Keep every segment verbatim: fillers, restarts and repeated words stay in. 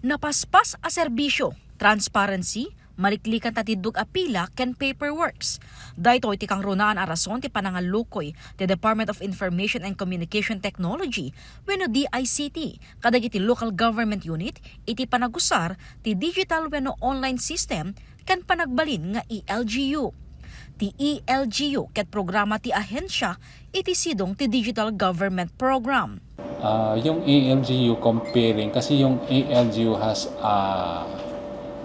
Napaspas a serbisyo, transparency, maliklikan ta tiddog a pila ken paperworks. Daytoy ti kangrunaan a rason ti panangallukoy ti Department of Information and Communication Technology wenno D I C T kadagiti local government unit iti panagusar ti digital wenno online system ken panagbalin nga E L G U. Ti E L G U ket programa ti ahensia iti sidong ti Digital Government Program. Ah, yung E L G U comparing, kasi yung E L G U has a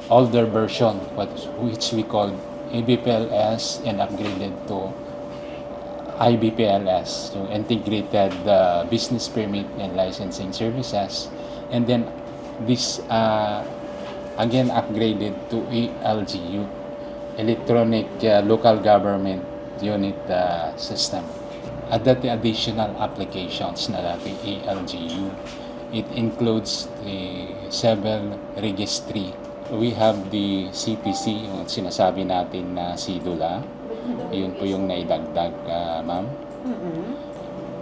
older version, what, which we call A B P L S and upgraded to I B P L S, yung Integrated uh, Business Permit and Licensing Services. And then this uh, again upgraded to E L G U, Electronic uh, Local Government Unit uh, System. Adda ti additional applications na dati E L G U. It includes the civil registry. We have the C P C, yung sinasabi natin na sidula. Yun po yung naidagdag, ah, ma'am.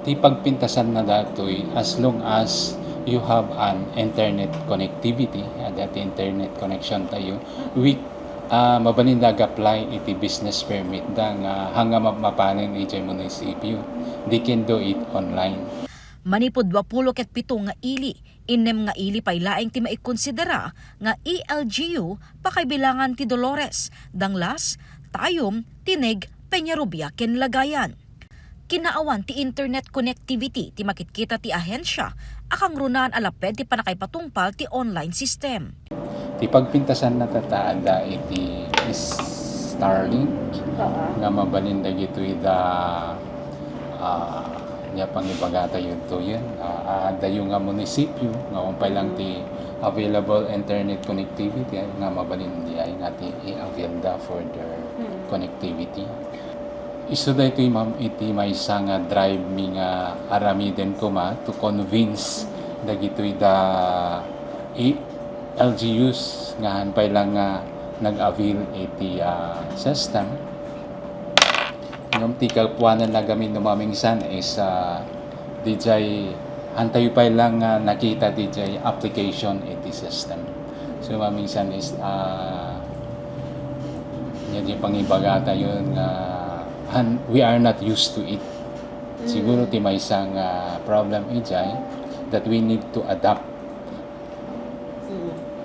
Ti pagpintasan na datoy, as long as you have an internet connectivity, adda ti internet connection tayo, we, ah, mabalin da apply iti business permit da nga hanga map-, mapanen iti munisipyo. They can do it online. Manipud dua pulo ket pito nga ili, innem nga ili pay laeng ti maikonsidera nga E L G U pakaibilangan ti Dolores, Danglas, Tayum, Tineg, Peñarubia ken Lagayan. Kinaawan ti internet connectivity ti makitkita ti ahensia a kangrunaan a lapped ti pannakaipatungpal ti online system. Ti pagpintasan na tatta adda iti Starlink nga mabalin dagitoy da ah, nia pangibagatayo ditoyen. Ah, addayo nga munisipyo nga umpay lang ti available internet connectivity ay nga mabalin diay nga ti i-avail da for their connectivity. Isu daytoy, ma'am, iti maysa nga drive mi nga aramiden koma to convince dagitoy da i-, L G Us nga han pay lang nga nag-avail iti ah, system. Ngem ti kapuanan na gamin no mamingsan is ah, dijay han tayo pay lang nga nakita dijay application iti system. So mamingsan is ah, nia di pangibaga tayo nga han, we are not used to it. Siguro ti maysa nga problem ijay that we need to adapt.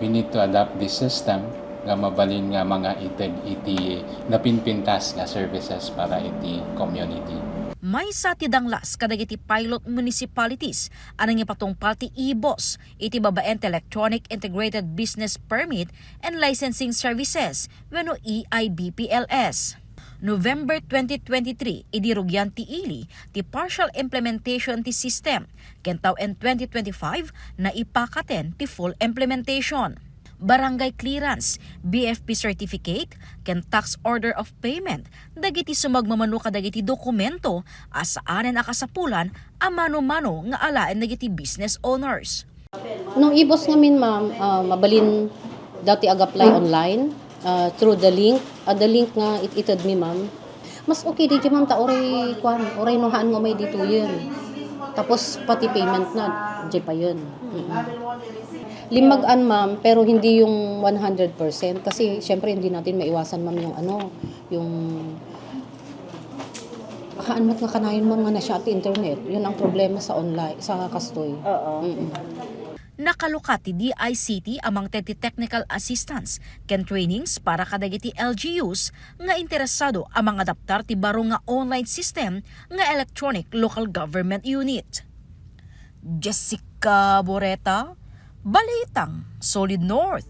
We need to adapt this system nga mabalin nga mangaited iti napinpintas nga services para iti community. Maysa ti Danglas kadagiti pilot municipalities a nangipatungpal ti E-boss iti babaen ti Electronic Integrated Business Permit and Licensing Services wenno E I B P L S. November twenty twenty-three, idi rugian ti ili ti partial implementation ti system, ken tawen twenty twenty-five, naipakaten ti full implementation. Barangay clearance, B F P certificate, ken tax order of payment, dagiti sumagmamano kadagiti dokumento a saanen a kasapulan a mano-mano nga alaen dagiti business owners. No E-boss ngamin, ma'am, ah, mabalin dati ag-apply online, ah, through the link. Ah, the link nga it-, itedmi, ma'am. Mas okay di, ma'am, ta uray, kwan, uray no haan nga umay ditoyen. Tapos, pati payment na, di pa yun. Mm-mm. Limmagan, ma'am, pero hindi yung one hundred percent. Kasi, syempre, hindi natin maiwasan, ma'am, yung ano, yung Haan met nga kanayon, ma'am, nga nasiak ti internet. Yun ang problema sa online, sa kastoy. Oo. Mm-mm. Nakalukat ti D I C T a mangted ti technical assistance ken trainings para kadagiti L G Us nga interesado a mangadaptar ti baro nga online system nga Electronic Local Government Unit. Jessica Boreta, Balitang Solid North.